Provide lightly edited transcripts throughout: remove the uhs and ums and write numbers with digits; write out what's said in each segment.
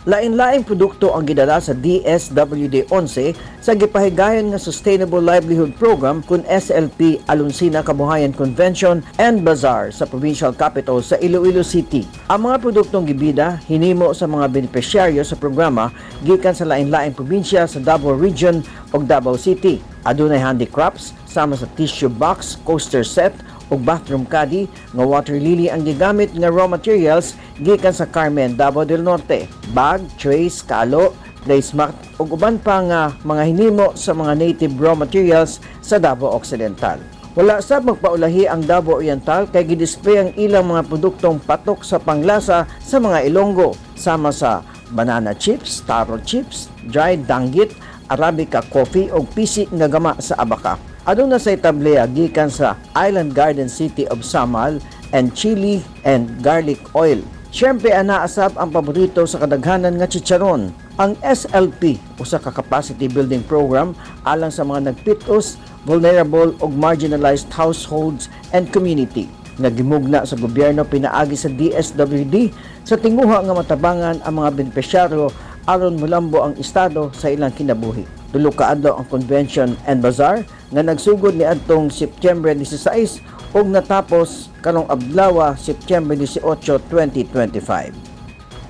Lain-laing produkto ang gidala sa DSWD 11 sa gipahigayon nga Sustainable Livelihood Program kun SLP Alunsina Kabuhayan Convention and Bazaar sa provincial capital sa Iloilo City. Ang mga produktong gibida hinimo sa mga benepisyaryo sa programa gikan sa lain-laing probinsya sa Davao Region ug Davao City. Adunay handicrafts sama sa tissue box, coaster set ug bathroom caddy nga water lily ang gigamit nga raw materials gikan sa Carmen, Davao del Norte. Bag, trays, kalo, placemat ug uban pa nga mga hinimo sa mga native raw materials sa Davao Occidental. Wala sab magpaulahi ang Davao Oriental kay gidisplay ang ilang mga produktong patok sa panglasa sa mga Ilonggo sama sa banana chips, taro chips, dried danggit, Arabica coffee ug pisi nga gama sa abaka. Aduna say tablea gikan sa Island Garden City of Samal and chili and garlic oil. Siyempre, ana asab ang paborito sa kadaghanan nga chicharon. Ang SLP, usa ka capacity building program alang sa mga nagpitos, vulnerable ug marginalized households and community nga gimugna sa gobyerno pinaagi sa DSWD sa tinguha nga matabangan ang mga benepisyaryo aron mulambo ang estado sa ilang kinabuhi. Tulo ka adlaw ang convention and bazaar nga nagsugod niadtong Setyembre 16 ug natapos karong adlaw, Setyembre 18, 2025.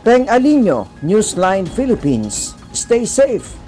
Peng Alinio, Newsline Philippines. Stay safe.